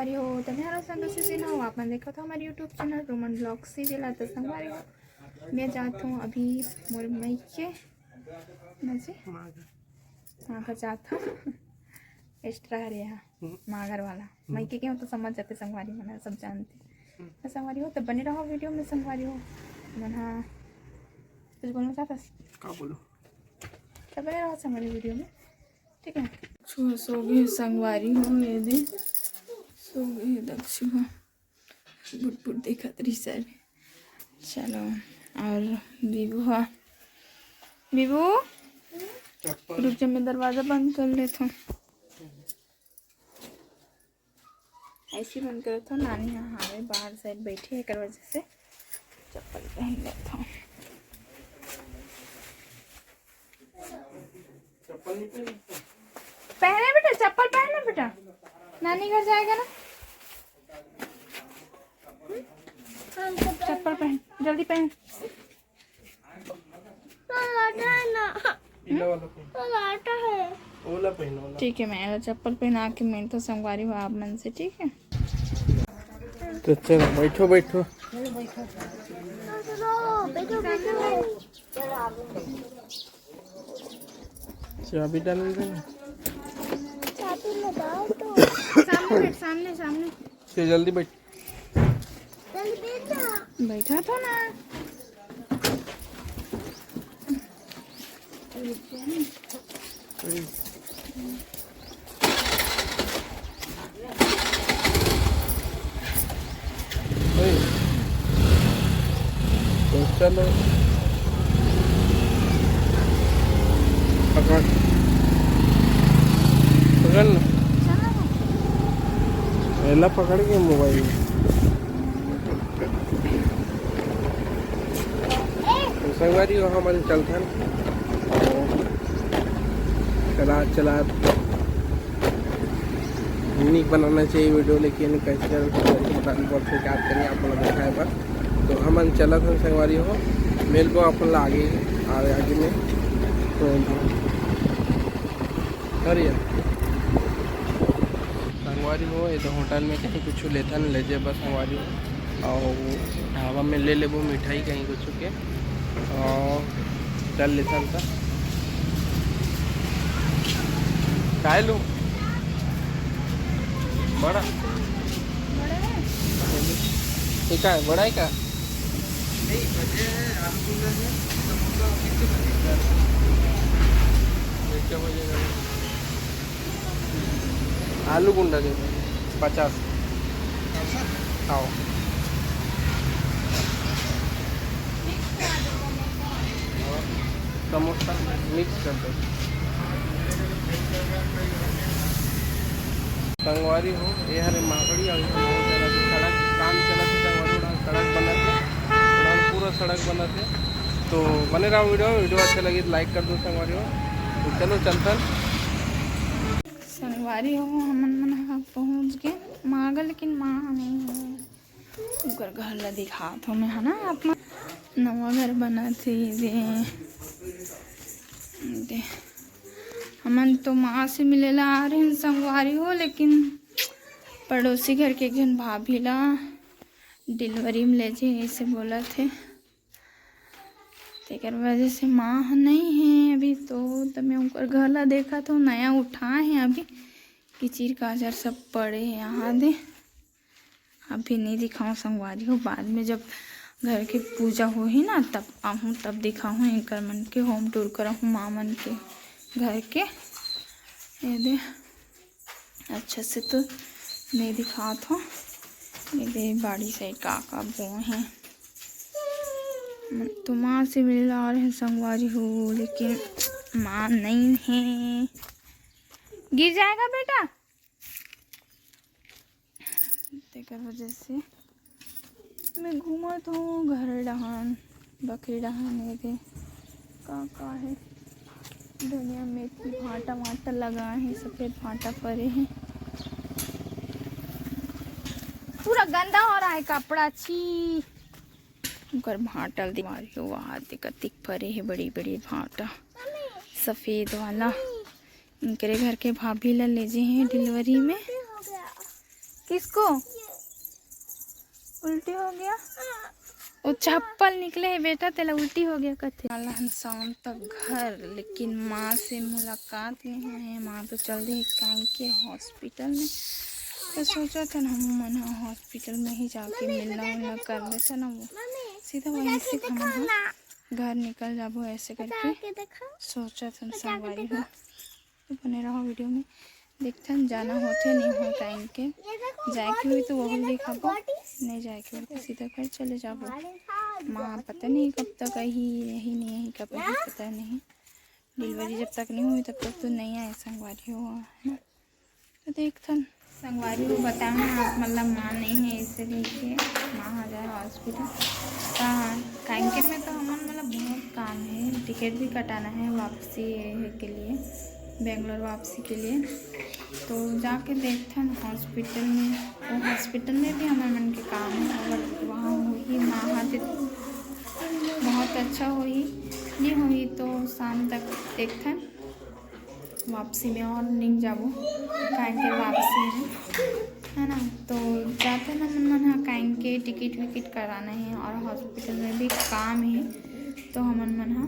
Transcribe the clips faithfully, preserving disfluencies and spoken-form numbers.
अरे हो, तो मैं संतोषी सिन्हा हूँ, आप मन देखत हो हमर YouTube channel Roman blog serial. तो संगवारी हो, मैं जात हूँ अभी मोर मइके, मजे माघर जात हूँ। एक्स्ट्रा हरे यहाँ हम्म। माघर वाला हम्म। मइके के हो तो समझ जाते संगवारी मन, सब जानते। हम्म। तो संगवारी हो तो बने रहो वीडियो में संगवारी हो। मन हाँ कुछ बोलना चाहता? का बोलो? तो बने रहो संगवारी वीडियो में, ठीक है। छुआ सो गए संगवारी हो, ये दे सो गए दक्षुआ। बुटबुट देखत रही सर। चलो, और बीबू हा, बीबू रुक जा, मैं दरवाजा बंद कर लेता हूँ। ऐसे बंद करत हूँ, नानी हा हावे बाहर साइड बैठी है, एकर वजह से चप्पल पहन लेता हूँ। पहने बेटा, चप्पल पहने बेटा, नानी घर जाएगा ना। चप्पल पहन, जल्दी पहन। ठीक है, मैं चप्पल पहना के मिलता संगवारी हो आप मन से, ठीक है। तो चलो बैठो बैठो। चाबी डाल दे। सामने बैठ, सामने सामने। चल जल्दी बैठ। बैठा तो ना। तो चलो पकड़, पकड़ ना। पहला पकड़ के मोबाइल। तो संगवारी हो, हमन चलथन चला चला। नीक बनाना चाहिए वीडियो, लेकिन कैसे पता नहीं पड़ते क्या करें आप लोग दिखाए पर। तो हमन चलत हन संगवारी हो, मिलबो अपन ला आगे, आगे, आगे में। तो अरे संगवारी हो, ये तो होटल में कहीं कुछ लेथन ले जेबा संगवारी हो, और ढाबा में ले लेबो मिठाई कहीं कुछ के, और चल लेथन त। काय लो? बड़ा? ये का है? बड़ा है का? नहीं, भजिया है, आलू गुंडा है, समोसा और मिर्ची बजी। मिर्चा भजिया का। आलू गुंडा दे दो, पचास। आओ। और समोसा मिक्स कर दो। संगवारी हो, ये हरे माकड़ी, अभी तो बहुत ज्यादा सड़क काम चलत हे, संगवारी हो, सड़क बनत हे, पूरा सड़क बनत हे। तो बने रहो वीडियो, वीडियो अच्छा लगी तो लाइक कर दो संगवारी हो। तो चलो चलतन। संगवारी हो, हमन मन ह पहुंच गे माँ गा, लेकिन माँ ह नहीं हे। ओकर घर ला दिखात हो मैं, है ना, आप मन। नवा घर बनत हे दे, दे। हमन तो माँ से मिले ला आ रहे हैं संगवारी हो, लेकिन पड़ोसी घर के एक झन भाभी ला डिलीवरी में ले जे ऐसे बोलत हे। तेकर वजह से माँ ह नहीं हे अभी, तो तब मैं ओकर घर ला देखत हो, नया उठाए हे अभी, किचिर काचर सब पड़े हे यहाँ दे। अभी नहीं दिखाऊँ संगवारी हो, बाद में जब घर के पूजा होही ना, तब आहूँ, तब दिखाहूँ एकर मन के, होम टूर कराहूँ माँ मन के घर के। ये दे। अच्छा से तो नहीं दिखात हो। ये दे बाड़ी साइड का का बोए हे। तो माँ से मिले ला आ रहे हैं संगवारी हो, लेकिन माँ नहीं हे। गिर जाएगा बेटा। तेकर वजह से मैं घूमत हूँ घर डहान, बकरी डहान, ये दे का का हे, धनिया, मेथी, भांटा वांटा लगा हे, सफेद भांटा परे हे, पूरा गंदा हो रहा है कपड़ा, छी। ओकर भांटा ल दे मारी हो, वहाँ दे कतिक परे हे बड़ी बड़ी भांटा, सफेद वाला। इनकरे घर के भाभी ला ले जे हे डिलीवरी में। किसको? उल्टी हो गया? वो चप्पल निकले हे बेटा, तेला उल्टी हो गया कथे। वाला हम शाम तक घर, लेकिन माँ से मुलाकात नहीं हुई है। माँ तो चल दे काहे के हॉस्पिटल में, तो सोचा था ना हम मन ह हॉस्पिटल में ही जाके मिलना उलना कर लेता ना, वो सीधा वहीं से हम ह घर निकल जाबो ऐसे करके सोचा था संगवारी हो। तो बने रहो वीडियो में, देखथन जाना होथे नहीं हो टाइम के। जाए के हुई तो वो देखाबो, नहीं जाए के हुई तो सीधा घर चले जाबो। माँ पता नहीं कब तक आही, यही नहीं आही, कब आही पता नहीं। डिलीवरी जब तक नहीं हुई तब तक तो नहीं आए संगवारी हो, है ना। तो देखथन संगवारी हो, बताना आप मतलब माँ नहीं है इसे लेके माँ हजार हॉस्पिटल। हाँ, कांकेर में तो हमन मतलब बहुत काम है, टिकट भी कटाना है वापसी ये है के लिए, बेंगलोर वापसी के लिए। तो जाके देखथन हॉस्पिटल में, वो हॉस्पिटल में भी हमर मन के काम है, अगर वहाँ होही माँ हाथे तो बहुत अच्छा होही, नहीं होही तो शाम तक देखथन वापसी में और नहीं जाबो, काहे के वापसी में, है ना। तो जाते ना मन मन हा काहे के टिकट विकट कराना है और हॉस्पिटल में भी काम है, तो हमन मन हा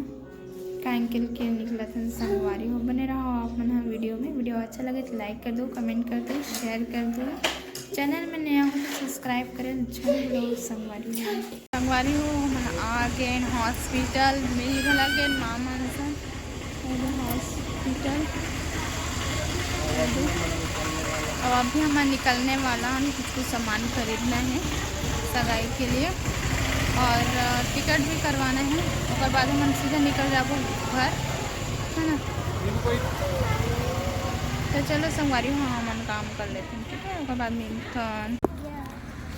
काहे के निकलत हन संगवारी हो। बने रहो आप मन हा वीडियो में। वीडियो अच्छा लगे तो लाइक कर दो, कमेंट कर दो, शेयर कर दो। चैनल में नया हो तो सब्सक्राइब करे झन भूलो संगवारी हो। संगवारी हो, हमन आ गए हॉस्पिटल, मिल घला गए माँ मन से। ये दे हॉस्पिटल। ये दे। अब अभी हमन निकलने वाला हन, कुछ कुछ सामान खरीदना है सगाई के लिए और अ, टिकट भी करवाना है। ओकर बाद हमन सीधा निकल जाबो घर, है ना। तो चलो संगवारी हो, हमन काम कर लेते हैं, ठीक है, ओकर बाद मिलथन।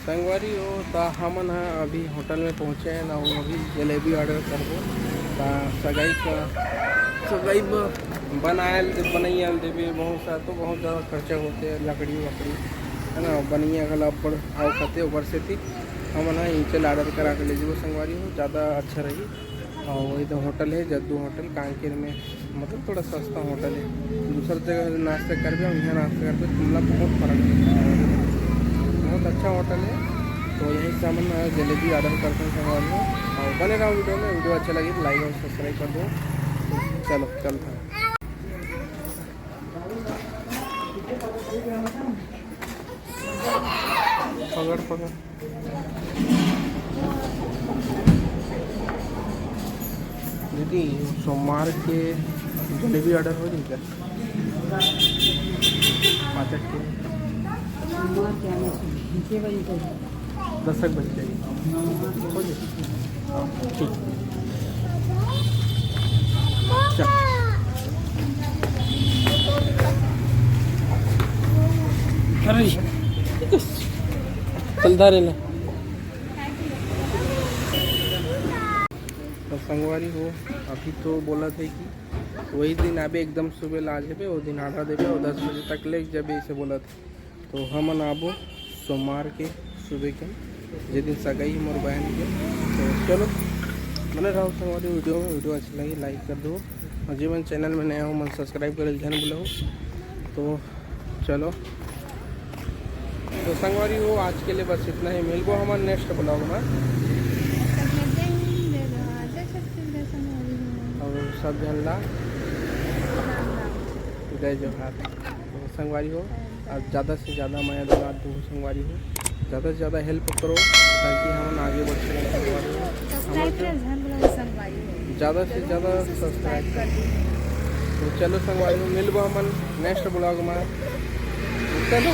संगवारी हो, त हमन ह अभी होटल में पहुँचे हैं ना, वो अभी जलेबी ऑर्डर करबो। त सगाई का, सगाई ब-, बनायल, बनैया ल देबे, बहुत सा तो बहुत ज़्यादा खर्चा होते, लकड़ी वकड़ी, है ना, बनैया घला अब्बड़ भाव खाते, ओकर सेती हमन ह इचल ऑर्डर करा के ले जेबो संगवारी हो, ज़्यादा अच्छा रही। और वही तो होटल है जद्दू होटल कांकेर में, मतलब थोड़ा सस्ता होटल है। दूसर जगह नाश्ता करबे और यहाँ नाश्ता करबे, तुमला बहुत फर्क है, बहुत अच्छा होटल है। तो यहीं से हमन जलेबी ऑर्डर करते हैं संगवारी हो। और बने रहो वीडियो में, वीडियो अच्छा लगे तो लाइक और सब्सक्राइब कर दो। चलो चलते हैं। पकड़ पकड़। दीदी, सोमवार के जलेबी ऑर्डर हो जाएगा? पाँच के। सोमवार के आने से के बजे तक? दस एक बजे चाहिए। हो जाए। हाँ, ठीक। चल। अरे, चल धारे ले। तो संगवारी हो, अभी तो बोला थे कि वही दिन आबे, एकदम सुबह ला जेबे, वो दिन आधा देबे और दस बजे तक ले जबे, इसे बोला था। तो हमन आबो सोमवार के सुबह के, जे दिन सगाई है मोर बहन के। तो चलो, बने रहो संगवारी वीडियो में। वीडियो अच्छा लगे लाइक कर दो, और जे मन चैनल में नया हो मन सब्सक्राइब करे झन भूलो। तो चलो, तो संगवारी हो, आज के लिए बस इतना ही। मिलबो हमन नेक्स्ट ब्लॉग में। और सब झन ला जय जोहार। तो संगवारी हो, अब ज़्यादा से ज़्यादा मया दुलार दो संगवारी हो, ज़्यादा से ज़्यादा हेल्प करो ताकि हमन आगे बढ़ सकें संगवारी हो। हमन ज़्यादा से ज़्यादा सब्सक्राइब कर दो। तो चलो संगवारी हो, मिलबो हमन नेक्स्ट ब्लॉग में। चलो।